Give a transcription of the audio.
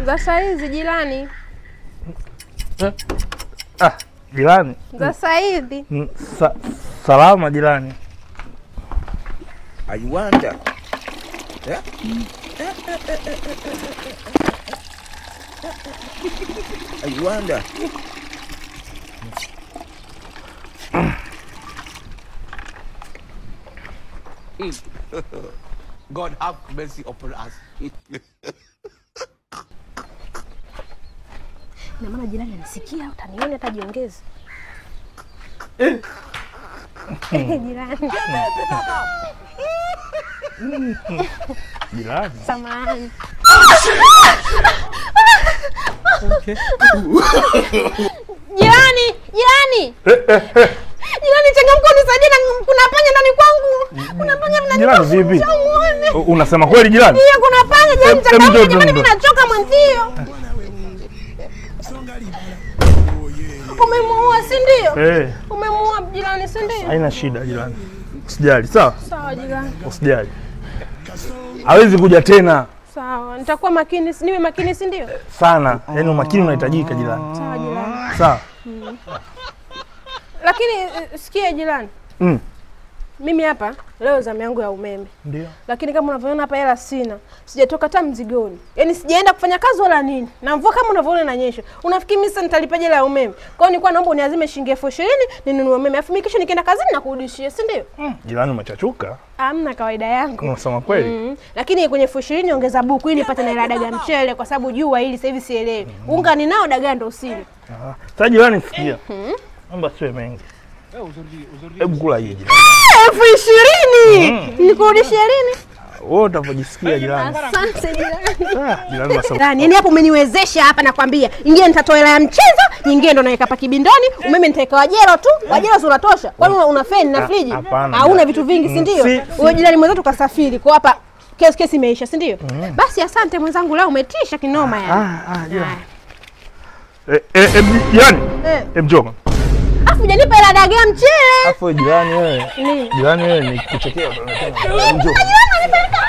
Za saizi jirani. Ah, jirani. Za saizi. Salama jirani. I wonder. Yeah? I wonder. God have mercy upon us. Na maana jirani anisikia, utaniona atajiongeza. Jirani. Jirani. Samahani. Okay. Jirani, jirani. Jirani, changamka unisaidie, na kuna panya ndani kwangu. Kuna panya ndani kwangu. Jirani vipi? Unasema kweli jirani? Ndio, kuna panya jirani, changamka jamani, mimi nachoka mwenzio. Umemuua si ndio? Eh. Umemuua jirani si ndio? Haina shida jirani. Usijali, sawa? Sawa jirani. Usijali. Hawezi kuja tena. Sawa, nitakuwa makini, niwe makini si ndio? Sana. Yaani umakini unahitajika jirani. Sawa jirani. Sawa. Lakini sikia jirani. Mimi hapa leo zamu yangu ya umeme. Ndio. Lakini kama unavyoona hapa hela sina. Sijatoka hata mzigoni. Yaani sijaenda kufanya kazi wala nini. Na mvua kama unavyoona inanyesha. Unafikiri mimi sasa nitalipaje hela ya umeme? Kwa hiyo nilikuwa naomba uniazime shilingi 20,000 ninunue umeme. Alafu mimi kesho nikienda kazini nakurudishia, si ndio? Jirani umechachuka. Hamna, kawaida yangu. Unasema kweli? Lakini kwenye 20,000 ongeza buku ili nipate na hela dagaa mchele kwa sababu jua hili sasa hivi sielewi. Unga ninao, dagaa ndo usile. Sasa jirani sikia. Naomba siwe mengi. Hebu kula hii jirani. 20,000. Nikurudishie lini? Wewe utapojisikia jirani. Asante jirani. Ah, jirani basi. Yaani hapo umeniwezesha hapa nakwambia. Nyingine nitatoa hela ya mchezo, nyingine ndo naweka pa kibindoni, umeme nitaweka wajero tu. Wajero si unatosha. Kwani una feni na friji? Hauna vitu vingi si ndio? Wewe jirani mwenzetu kasafiri. Kwa hapa kesi imeisha si ndio? Basi asante mwenzangu, leo umetisha kinoma yani. Jirani. Jirani. Mjomba. Afu hujanipa hela dagaa mchele. Afu jirani wewe. Jirani wewe nikuchekea. Njoo. Jirani anipeleka.